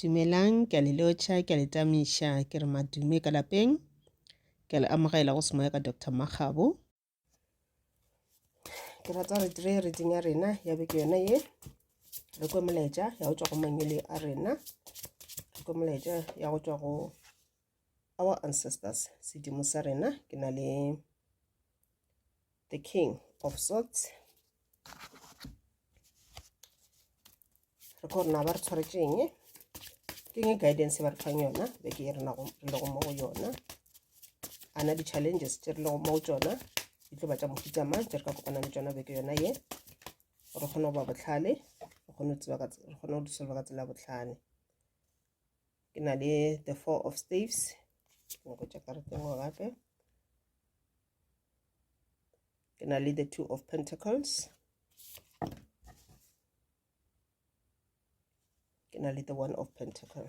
Dumelang, ke a le lotšha, ke a le tamiša, ke re madume ka lapeng. Ke a le amogela go Semoya ka Doctor Makgabo. Ke rata re dire reading ya rena ya beke yona ye. Re kwe molaetša ya go tšwa go mangwele a rena. Re kwe molaetša ya go tšwa go our ancestors, sedimo sa rena. Ke na le the King of Swords. Re ko rena ba re tshwaretšeng ke eng guidance ba re fang yona beke e re lego mo go yona a na di-challenges tše re lego mo go tšona di tlo ba tša mohuta mang tše re ka kopanang le tšona beke yona ye gore kgone go ba bohlale re kgone go tseba re kgone go di solva ka tsela ya bohlale ke na le the four of staves ke nyako tša karete nngwe gape ke na le the two of pentacles ke na le the one of pentacle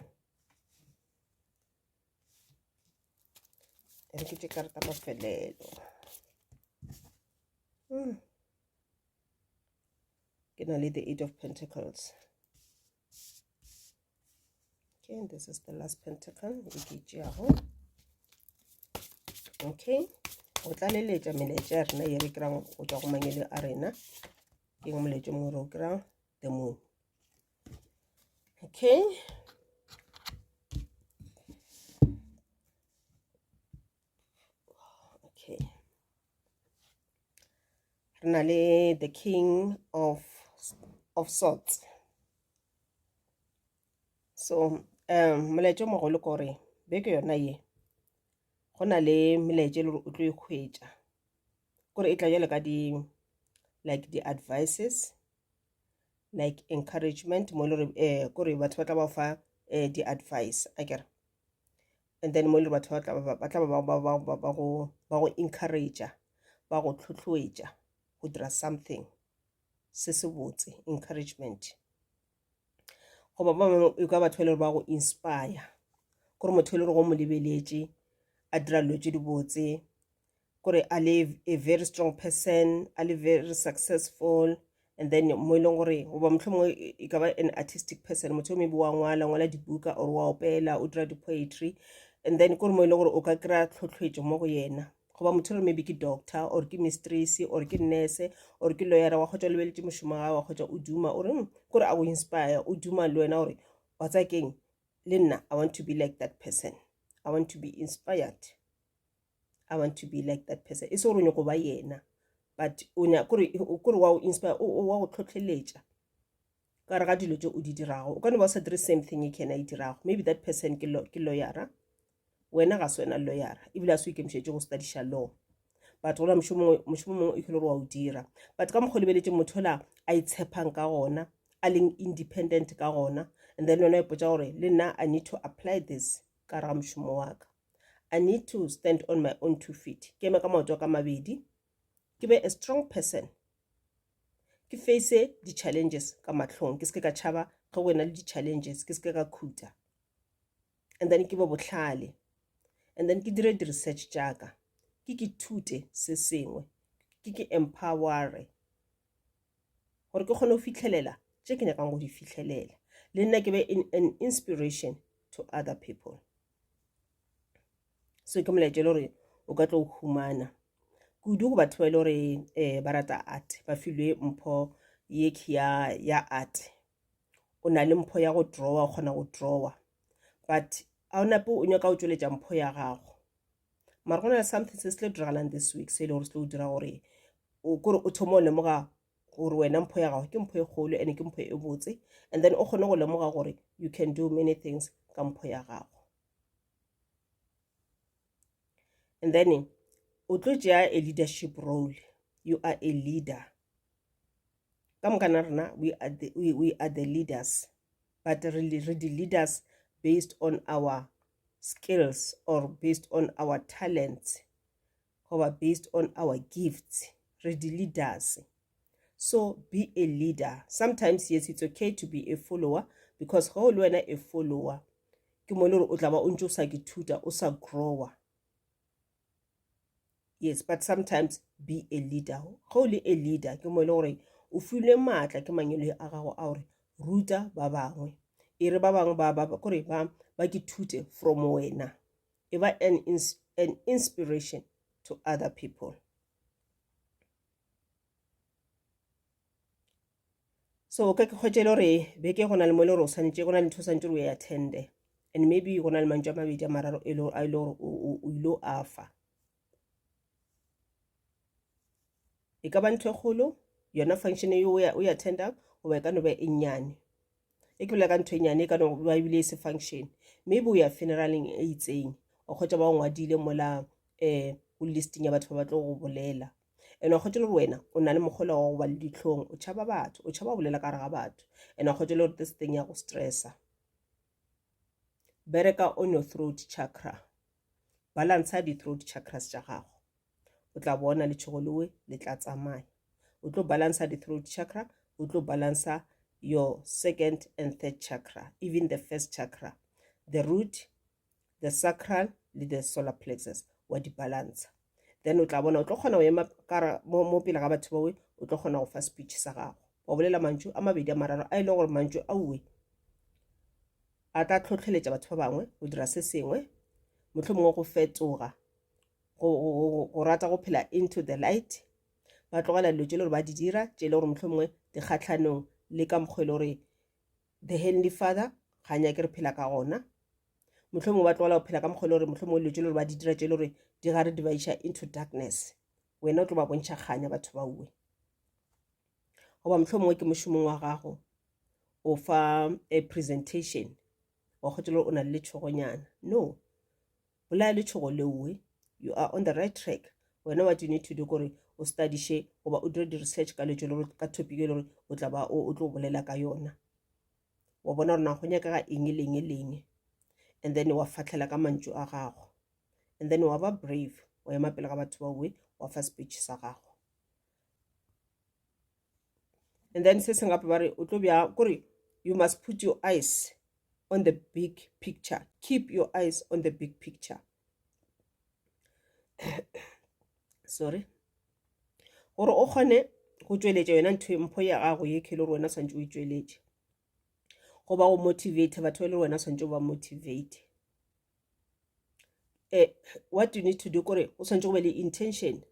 e re ke tše karata mafelelo hmm. ke na le the eight of pentacles okay this is the last pentacle e ke tšeago okay go tlaleletša melaetša ya rena ye re kry-ang go tšwa go mangwele a rena ke eng molaetša mongwe re o kry-ang the moon okay okay re na le the king of of swords so um molaetša o mogolo ke gore beke yona ye go na le melaetša e le gore o tlo e hwetša kore e tla jalo ka di like di-advices like encouragement mo e le gore um kore batho ba tla ba fa um di-advice akere and then mo e le gore batho ba tla ba tla ba ba ba ba ba go ba go encourage ba go tlhotlhoetša go dira something se se botse encouragement goba ba bangwe e ka batho ba e le gore ba go inspire kore motho e le gore go mo lebeletše a dira dilo tše dibotse kore a le a very strong person a le very successful and then mo e leng gore goba mohlomongwe e ka ba an artistic person motho o maybe wa ngwala ngwala dibuka or wa opela o dira di-poetry and then kore mo e leng gore o ka kry-a tlhotlhoetšo mo go yena goba motho re maybe ke doctor or ke mistress or ke nurse or ke lawyer wa kgotsa lebeletše mošomo wa wa kgotsa o duma o re hmm, kore a go inspire o duma le wena gore wa tsaya keng le nna i want to be like that person i want to be inspired i want to be like that person e se gore o nyako ba yena but o nya kore kore wa o inspire o wa go tlhotlheletša ka re ga dilo tše o di dirago o ka no ba o sa dire same thing e kena e dirago maybe that person ke ke lawyera wena ga se wena lawyera ebile a se o ikemišetše go studiša law but gona mošomo mošomo mongwe e gore wa o dira but ka mokgwa o lebeletše motho la a itshepang ka gona a leng independent ka gona and then wena o ipotša gore le nna i need to apply this ka gare ga mošomo wa ka i need to stand on my own two feet ke eme ka maoto a ka mabedi ke be a strong person ke face di-challenges ka mahlong ke se ke ka tšhaba ge go ena le di-challenges ke se ke ka khuta and then ke be bohlale and then ke dire di-research tša ka ke ke thute se sengwe ke ke empowere gore ke kgone go fitlhelela tše ke nyakang go di fihlelela le nna ke be an inspiration to other people so ke molaetša e le gore o ka tlo o humana kudu go batho ba e le gore um ba rata art ba filwe mpho ye ya ya art o na le mpho ya go drawa o kgona go drawa but a o nape o nyaka go tšweletša mpho ya gago mara go na le something se se tlo diragalang this week se e le gore se tlo dira gore o kore o thome o lemoga gore wena mpho ya gago ke mpho e kgolo and ke mpho e botse and then o kgone go lemoga gore you can do many things ka mpho ya gago and then o tlo tšea a leadership role you are a leader ka moka na rena we are the, we, we are the leaders but re, re the leaders based on our skills or based on our talents goba based on our gifts re di leaders so be a leader sometimes yes it's okay to be a follower because ga o le wena a follower ke mo e le gore o tla ba o ntse o sa ke thuta o sa grower yes but sometimes be a leader ge o le a leader ke mo e le gore o filwe maatla ke mangwele a gago a gore ruta ba bangwe. E re ba bangwe ba ba kore ba ba ke thute from wena. E ba an, an inspiration to other people. So ka ke kgwetše le gore beke go na le mo e le gore o swanetše go na le ntho o swanetše gore o e attende and maybe go na le mantšu a mabedi a mararo e le a e le gore o ile a fa. E ka ba ntho e kgolo yona function eo o e attendang goba e ka no ba e nnyane. E ke bolela ka ntho e nnyane e ka no ba ebile e se function. Maybe o ya funeraleng e itseng o kgwetša ba o ngwadile mola um go listing ya batho ba ba tlo go bolela. And wa kgwetša le gore wena o na le mokgwa wa go ba le dihlong, o tšhaba batho, o tšhaba go bolela ka gare ga batho. And wa kgwetša le gore this thing ya go stressa. Bereka on your throat chakra. Balantsha di-throat chakras tša gago. O tla bona letšhogo lewe le tla tsamaya. O tlo balantsha di-throat chakra, o tlo balantsha your second and third chakra, even the first chakra, the root, the sacral le the solar plexus wa di balantsha. Then o tla bona o tlo kgona go ema mo, mo pele ga batho bawe, o tlo kgona go fa speech sa gago. Wa bolela mantšu a mabedi a mararo a e leng gore mantšu auwe a tla tlhotlheletša batho ba bangwe go dira se sengwe, mohlomongwe go fetoga, go, go, go rata go phela into the light, ba tlogela dilo tše le gore ba di dira tše e le gore mohlomongwe di kgahlanong le ka mokgwa e le gore the heavenly father ga nyake re phela ka gona. Mohlomongwe ba tlogela go phela ka mokgwa e le gore mohlomongwe dilo tše le gore ba di dira tše e le gore di gare di ba iša into darkness. Wena o tlo ba bontšha kganya batho ba uwe. Goba mohlomongwe ke mošomong wa gago o fa a presentation wa kgotsa le o na le letšhogonyana. No, bolaya letšhogo leowe, you are on the right track. Wena what you need to do kore o studiše goba o dire di-research ka letšo le ka topic e le gore o tla ba o tlo bolela ka yona. Wa bona gore na go nyakega eng le eng le eng, and then wa fahlela ka mantšu a gago, and then wa ba brave, wa ema pele ga batho ba owe wa fa speech sa gago. And then se sengwe gape ba re o tlo bja kore you must put your eyes on the big picture, keep your eyes on the big picture. Sorry, gore o kgone go tšweletša yona ntho mpho ya gago ye ke le gore wena swantse o e tšweletše, goba go motivate batho ba e le gore wena swantse o ba motivate. What you need to do kore o swantse go be le intention,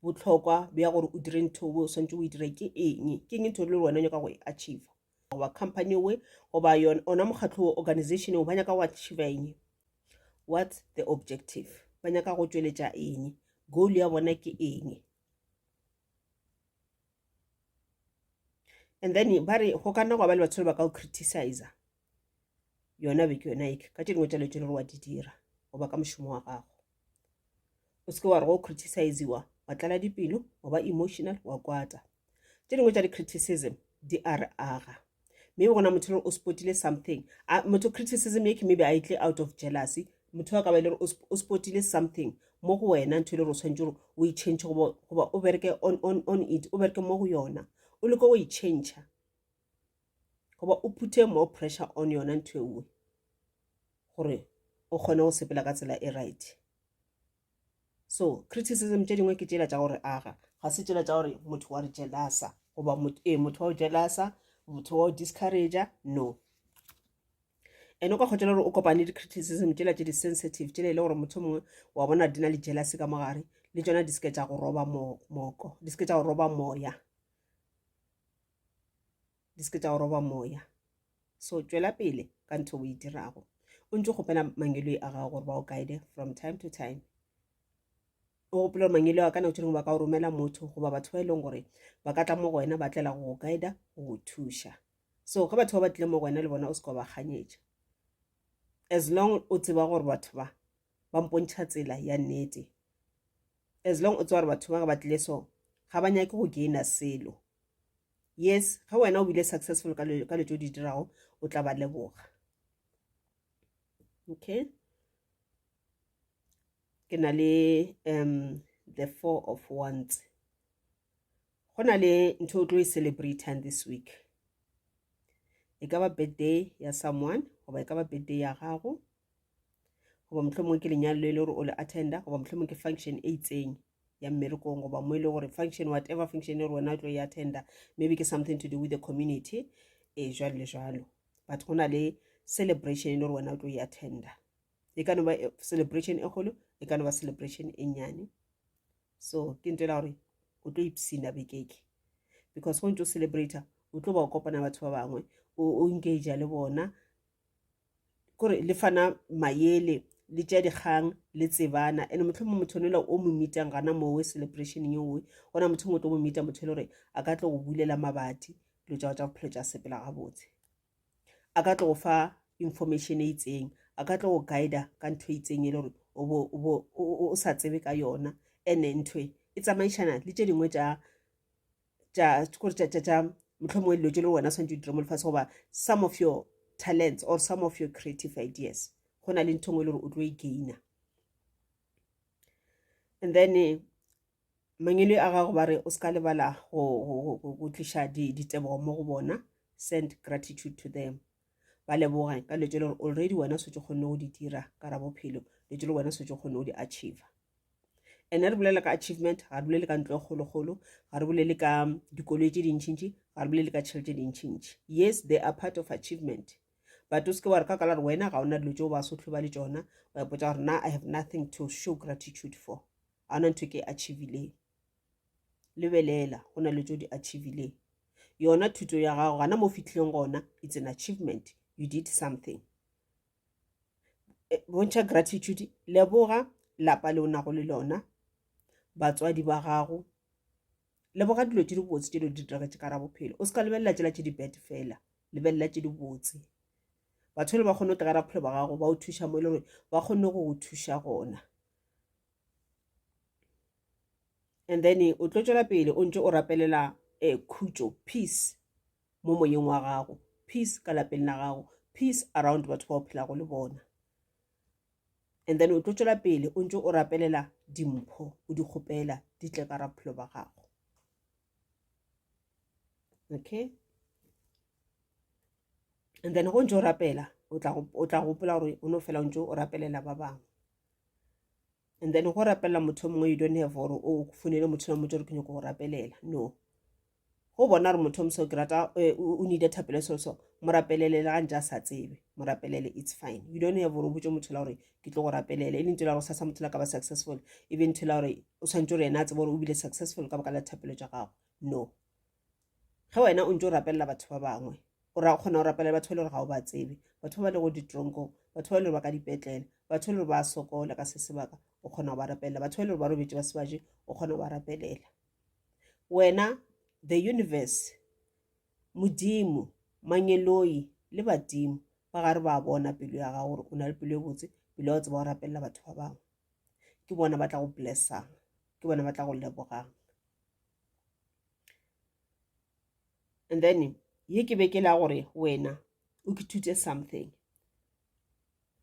bohlokwa bja gore o dire ntho o swantse o e dire ke eng, ke eng ntho e le gore wena o nyaka go e achieve, goba company we goba yona ona mokgatlo organization o ba nyaka go achieve eng, what's the objective, ba nyaka go tšweletša eng, goal ya bona ke eng. And then ba re go ka nna gwa ba le batho ba ka go criticizer yona beke yona eke ka tše dingwe tša dilo tše le gore wa di dira goba ka mošomo wa gago. O se ke wa re go criticiziwa wa tlala dipelo, wa ba emotional, wa kwata. Tše dingwe tša di-criticism di a re aga. Maybe gona motho o spotile something, a motho criticism ye ke maybe a e tle out of jealousy, motho a ka ba e le gore o spotile something mo go wena, ntho e le gore o tshwanetse gore o e change goba o bereke on, on, on it, o bereke mo go yona, o leke go e change goba o puthe more pressure on yona ntho ewe gore o kgone go sepela ka tsela e right. So criticism tše dingwe ke tšela tša gore aga, ga se tšela tša gore motho wa re jealosa goba motho wa go jealosa, motho wa go discouragea, no. And o ka kgotsa gore o kopane di-criticism tšela tše di-sensitive tšela e le gore motho mongwe wa bona di na le jealousy ka mogare, le tšona di seke tša go roba moko, di seke tša go roba moya, di seke tša go roba moya. So tšwela pele ka ntho o e dirago, o ntse o kgopela mangeloi a gago gore ba o guide from time to time. O gopole gore mangeloi a ka nako tše dingwe ba ka o romela motho goba batho ba e leng gore ba ka tla mo go wena ba tlela go go guida, go go thuša. So ge batho ba ba tlile mo go wena le bona o se ka ba kganyetša, as long o tseba gore batho ba ba mpontšha tsela ya nnete, as long o tseba gore batho ba ga ba tlile so ga ba nyake go gaina selo. Yes, ge wena o bile successful ka dilo tše o di dirago, o tla ba leboga. Okay, ke na le the 4 of wands. Go na le ntho o tlo e celebrateang this week. E ka ba birthday ya someone goba e ka ba birthday ya gago, goba mohlomongwe ke lenyalo le e le gore o le attenda, goba mohlomongwe ke function e itseng ya mmerekong, goba mo e le gore function, whatever function e gore wena o tlo e attenda, maybe ke something to do with the community, e jwalo le jwalo. But go na le celebration e le gore wena o tlo e attenda. E ka no ba celebration e kgolo, e ka no ba celebration e nnyane. So ke ntho e la gore o tlo ipshina bekeke because go ntse o celebrata o tlo ba o kopana batho ba bangwe o engage le bona kore le fana mayele le tša dikgang le tsebana and mohlomong motho onela o mo meetang gana mowe celebration yeowe gona motho mongwe o tlo mo meeta motho e le gore a ka tlo go bulela mabati dilo tša tša bophelo tša sepela gabotse a ka tlo go fa information e itseng a ka tlo go guida ka ntho e itseng e le gore o sa tsebe ka yona and-e ntho e e tsamaišana le tše dingwe tša tša kore tša tša tša mohlomongwe dilo tše le wena swantse o dire mo lefase goba some of your talents or some of your creative ideas go na le ntho ngwe e le gore o tlo e gaina and then eh, mangwele a gago ba re o se ka lebala go tliša ditebogo mo go bona send gratitude to them ba leboge ka dilo tše le gore already wena o setse o kgonne go di dira ka ra bophelo dilo tše le wena o setse o kgonne go di achieve and re bolela ka achievement ga re bolele ka ntlo e kgolokgolo ga re bolele ka dikoloi tše dintšintši ga re bolele ka tšhelete tše dintšintši yes they are part of achievement but o seke wa re ka kala gore wena ga ona dilo tšeo ba sotlho ba le tšona wa ipotsa gore na i have nothing to show gratitude for ga ona ntho e ke e achievileng lebelela go na le tšeo di achievileng yona thuto ya gago gana mo fitlhileng gona it's an achievement you did something eh, bontšha gratitude leboga lapa le o nago le lona batswadi ba gago leboga dilo tše dibotse tše di diragetše ka ra bophelo o se ka lebelela tšela tše di bad fela lebelela tše dibotse batho le ba kgone go tla ka ra bophelo ba gago ba o thuša mo e le gore ba kgone go go thuša gona and then o tlo tšwela pele o ntse o rapelela um khutšo peace mo moyeng wa gago peace ka lapeng la gago peace around batho ba o phelago le bona and then o tlo tšwela pele o ntse o rapelela dimpho o di kgopela di tle ka raphelo ba gago okay and then go ntse o rapela o tla gopola gore o no fela o ntse o rapelela ba bangwe and then go rapelela motho mongwe you don't have gore o founele motho wa motho gore ke nyako go rapelela no go bona gore motho o moso ke rata eh, o need thapelo so so mo rapelele le ga ntse a sa tsebe mo rapelele it's fine you don't have gore o botse motho la gore ke tlo go rapelela e le ntho la gore sasa motho la ka ba successful e be ntho la gore o tshwanetse gore yena a tsebe gore o bile successful ka baka la thapelo tša gago no Ge wena o ntše o rapelela batho ba bangwe, o ra kgona go rapelela batho ba e le gore ga o ba tsebe, batho ba ba lego ditronkong, batho ba e le gore ba ka dipetlele, batho ba e le gore ba sokola ka se sebaka, o kgona go ba rapelela, batho ba e le gore ba robetše ba se ba je, o kgona go ba rapelela. Wena, the universe, Modimo, mangeloi le badimo ba gare ba bona pelo ya gago gore o na le pelo e botse, pelo ya go tseba go rapelela batho ba bangwe. Ke bona ba tla go blessang, ke bona ba tla go lebogang. And then ye ke be ke la gore wena o ithute something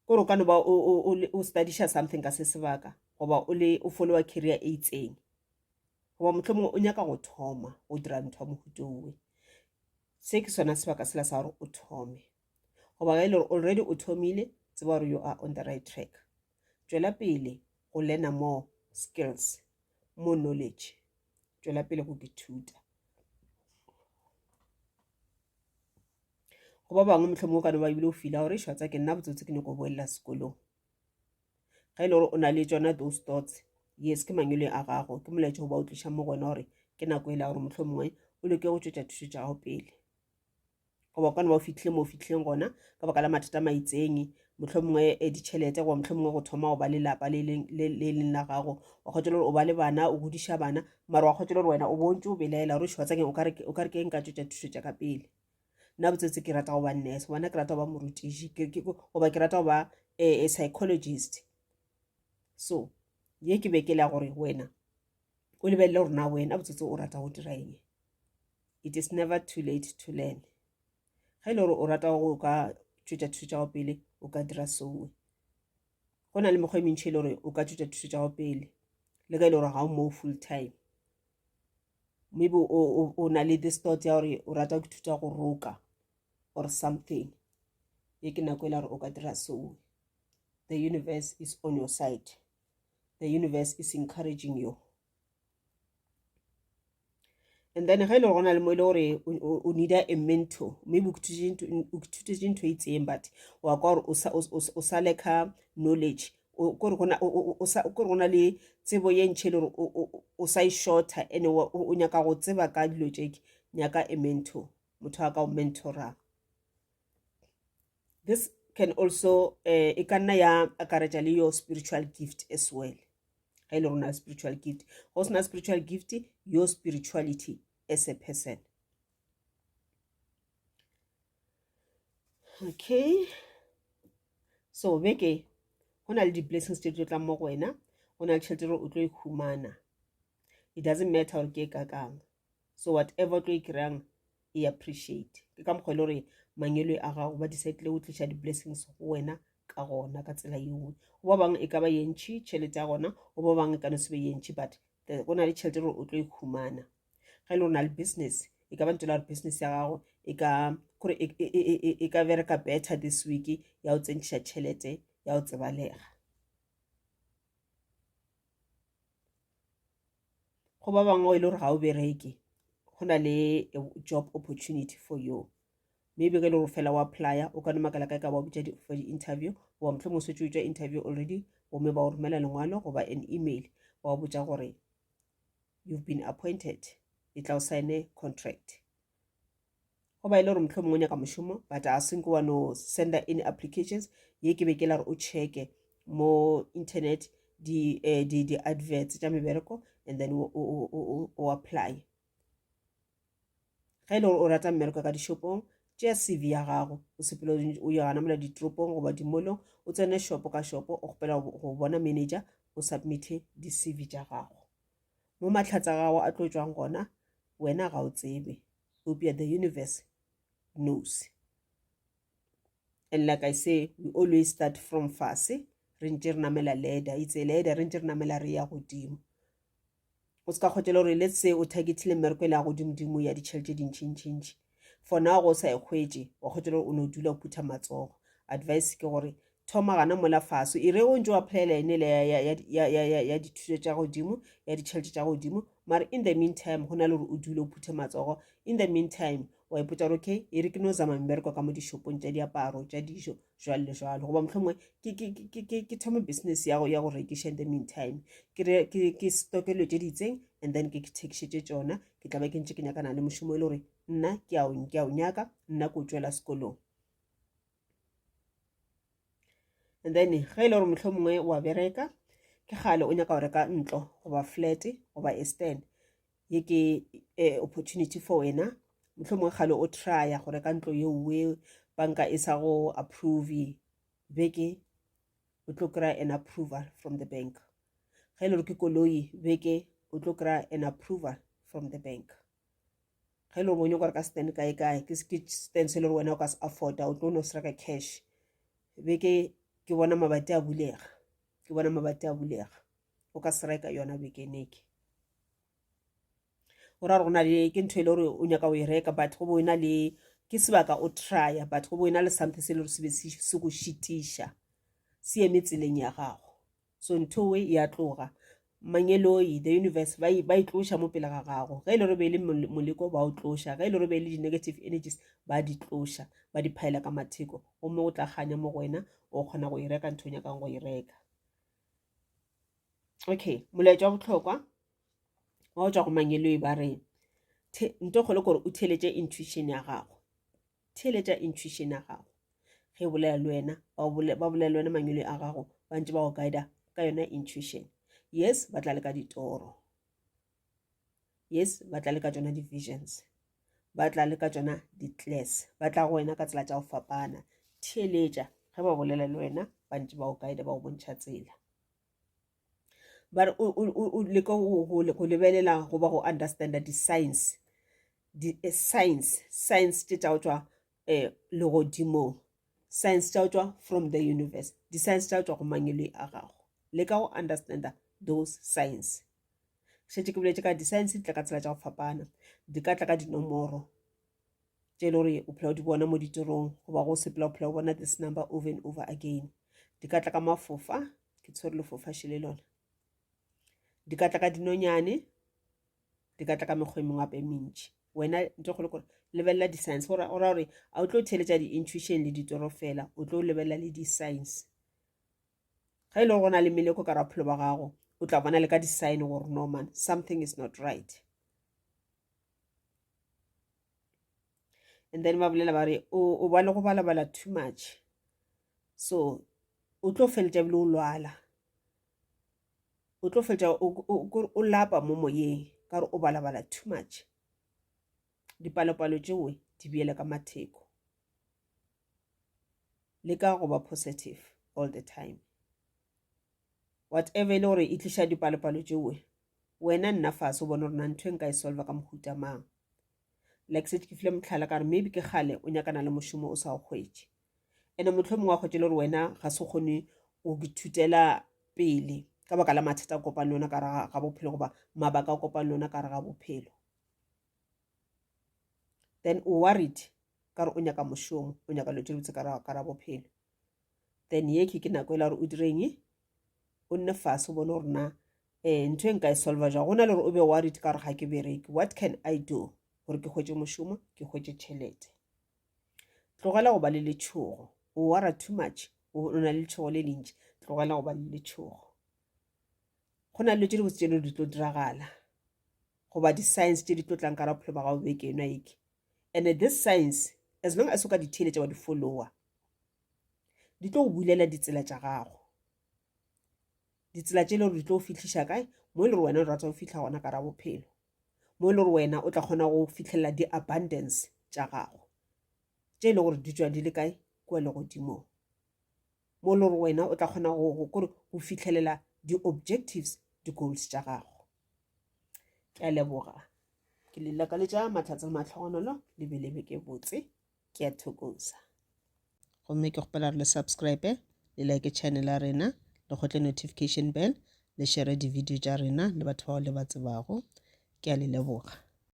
kore o ka no ba o studiša something ka se sebaka goba o le o followa career e itseng goba mohlomongwe o nyaka go thoma go dira ntho ya mohuta owe se ke sona sebaka sela sa gore o thome goba ge e le gore already o thomile tseba gore you are on the right track tšwela pele go learner more skills more knowledge tšwela pele go ithuta go ba bangwe mohlomongwe o ka no ba ebile o fila gore šwa tsa ke nna botsotsi ke nyako boelela sekolong ge e le gore o na le tšona those thoughts yes ke mangwele a gago ke molaetša go ba o tliša mo go wena gore ke nako e la gore mohlomongwe o leke go tšwetša thuto tša gago pele goba ka no ba o fihlile mo o fihlileng gona ka baka la mathata maitseng mohlomongwe eh, ditšhelete goba mohlomongwe go thoma go ba le lapa le leng la gago wa kgotsa le gore o ba le bana o godiša bana mara wa kgotsa le gore wena o bontse o belaela gore šwa tsakeng o ka re ke nka tšwetša thuto tša ka pele nna botsetse ke rata go ba nurse goba nna ke rata go ba morutiši goba ke rata go ba a psychologist so ye ke be ke la gore wena o lebelele gore na wena botsotsi o rata go dira eng it is never too late to learn ge e le gore o rata go ka tšwetša thuto tša gago pele o ka dira sowe go na le mekgwa e mentšhi e le gore o ka tšwetša thuto tša gago pele le ka e le gore ga o moo full time maybe o, o, o na le this thought ya gore o rata go ithuta go roka or something ye ke nako e la gore o ka dira sowe the universe is on your side the universe is encouraging you. And then ge e le gore go na le mo e le gore o needa a mentor, maybe o ithutetše ntho e itseng but wa kwa gore o sa lacka knowledge, kore go na le tsebo ye ntšhi e le gore o sa e shorta and o nyaka go tseba ka dilo tše, nyaka a mentor, motho a ka o mentorang. This can also eh, e ka nna ya akaretša le your spiritual gift as well. Ge e le gore o na le spiritual gift, go sena spiritual gift, your spirituality as a person. Okay, so beke go na le di-blessings tše di tlo tlang mo go wena, go na le tšhelete gore o tlo e humana. It doesn't matter gore ke e kakang, so whatever o tlo e kry-ang e appreciate. Ke ka mokgwa e le gore mangelo a gago ba decide-ile go tliša di-blessings go wena ka gona ka tsela ye nngwe. Go ba bangwe e ka ba ye ntšhi tšhelete ya gona, go ba bangwe e ka no se be ye ntšhi, but go na le tšhelete gore o tlo e humana. Ge e le gore o na le business, e ka ba ntho e le gore business ya gago e ka kore e, e, e, e, e ka bereka better this week ya go tsentšha tšhelete ya go tsebalega. Go ba bangwe e le gore ga o bereke, go na le job opportunity for you. Maybe ge e le gore fela wa applya, o ka no makala kae ka ba bitša for di-interview, goba mohlomongwe o šetše o tšwa interview already, gomme ba go romela lengwalo goba an email ba go botša gore you've been appointed, e tla o sign-e contract. Goba e le gore mohlomongwe o nyaka mošomo but a senke wa no senda any applications, ye ke be ke la gore o checke mo internet di-adverts tša mebereko and then o apply. Ge e le gore o rata mmereko ka dishopong, tšea CV ya gago o sepele o ye gana mola ditoropong goba dimolong, o tsene shopo ka shopo o kgopela go bona manager, o submite di-CV tša gago. Mo mahlatse a gago a tlo tšwang gona wena ga o tsebe, eupša the universe knows. And like I say, we always start from fase, re ntše re namela ladder, it's a ladder, re ntše re namela re ya godimo. O se ka kgotela gore let's say o targetile mmereko e le ya godimodimo ya ditšhelete tše dintšintšintši, for now go o sa e hwetše, wa kgotela gore o no dula o phutha matsogo. Advice ke gore thoma gana mola fase, e re o ntše o applyela ene le ya dithuto tša godimo, ya ditšhelete tša godimo, mara in the meantime go na le gore o dule o phuthe matsogo. In the meantime wa ipotša gore okay, e re ke no zama mmereko ka mo dishopong tša diaparo, tša dijo, jwalo le jwalo, goba mohlomongwe ke thome business ya go rekiša in the meantime, ke stocke dilo tše di itseng and then ke thekišetše tšona, ke tla ba ke ntše ke nyakana le mošomo e le gore nna ke a o nyaka, nna ke o tšwela sekolong. And then ge e le gore mohlomongwe wa bereka, ke kgale o nyaka go reka ntlo goba flat goba a stand, ye ke opportunity for wena. Mohlomongwe kgale o trya go reka ntlo yeo banka e sa go approve, beke o tlo kry-a an approval from the bank. Ge e le gore ke koloi, beke o tlo kry-a an approval from the bank. Ge e le gore o nyaka go reka stand kae kae, ke stand se e le gore wena o ka se afforda, o tlo no se reka cash, beke ke bona mabati a bulega, ke bona mabati a bulega, o ka se reka yona beke neke. Go ra gore go na le ke ntho e le gore o nyaka go e reka, but go bo e na le ke sebaka o trya, but go bo e na le something se e le gore se be se go šitiša, se eme tseleng ya gago. So ntho e ya tloga, mangeloi, the universe ba e tloša mo pele ga gago. Ge e le gore be e le moleko ba o tloša, ge e le gore be e le di-negative energies ba di tloša, ba di phaela ka matheko, gomme o tla kganya mo go wena, o kgona go e reka ntho o nyakang go e reka. Okay, molaetša wa bohlokwa wa go tšwa go mangeloi ba re nto kgolo ke gore o theeletše intuition ya gago, theeletša intuition ya gago ge e bolela le wena, ba bolela le wena mangeloi a gago ba ntše ba go guida ka yona intuition. Yes, ba tla le ka ditoro, yes, ba tla le ka tšona di-visions, ba tla le ka tšona di-class, ba tla go wena ka tsela tša go fapana. Theeletša ge ba bolela le wena, ba ntše ba go guida, ba go bontšha tsela. Ba re o leke go lebelela goba go understanda di-science, di-science, science tše tša go tšwa legodimong, science tša go tšwa from the universe, di-science tša go tšwa go mangeloi a gago. Leka go understanda those science. Šetše ke boletše ka di-science di tla ka tsela tša go fapana, di ka tla ka dinomoro tše e le gore o phela o di bona mo ditorong, goba go sepela o phela o bona this number over and over again. Di ka tla ka mafofa, ke tshwere lefofa šele lona. Di ka tla ka dinonyane, Di ka tla ka mekgwa e mengwe gape e mentši. Wena ntho e kgolo kore lebelela di-signs go ra gore a o tlo theeletša di-intuition le ditoro fela, o tlo lebelela le di-signs. Ge e le gore go na le meleko ka ra bophelo ba gago, o tla bona le ka di-sign gore no man, something is not right. And then ba bolela ba re o ba le go balabala too much, so o tlo feletša ebile o lwala. O tlo fetša o lapa mo moyeng ka gore o balabala too much. Dipalopalo tšeo di beele ka matheko. Leka go ba positive all the time. Whatever e le gore e tliša dipalopalo tšeo, wena nna fase o bone gore na ntho e nka e solva ka mohuta mang. Like setse ke file mohlala ka gore maybe ke kgale o nyakana le mošomo o sa o hwetše. Ene mohlomongwe wa hwetša e le gore wena ga se kgone go ithutela pele ka baka la mathata a kopane le ona ka gare ga bophelo goba mabaka a kopane le ona ka gare ga bophelo. Then o worried ka gore o nyaka mošomo, o nyaka dilo tše dibotse ka gare ga bophelo. Then ye ke nako e la gore o direng, o nne fase o bone gore na um ntho e nka e solva jang. Go na le gore o be worried ka gore ga ke bereke, what can I do gore ke hwetše mošomo, ke hwetše tšhelete. Tlogela go ba le letšhogo. O worra too much, o na le letšhogo le lentši. Tlogela go ba le letšhogo. Go na le dilo tše dibotse tše le di tlo diragala goba di-signs tše di tlo tlang ka ra bophelo ba gago beke eno eke. And this signs, as long as o ka di theeletša wa di follower, di tlo go bulela ditsela tša gago. Ditsela tše le gore di tlo go fihliša kae? Mo e le gore wena o rata go fihla gona ka ra bophelo. Mo e le gore wena o tla kgona go fihlelela di-abundance tša gago tše e le gore di tšwa di le kae? Kua legodimong. Mo e le gore wena o tla kgona go kore go fihlelela di-objectives, di-goals tša gago. Ke a leboga. Ke le lakaletša mahlatse le mahlogonolo le be le beke botse. Ke a thokoza. Gomme ke kgopela gore le subscribe, le like channel ya rena, le kgotle notification bell, le share di-video tša rena le batho bao le ba tsebago. Ke a le leboga.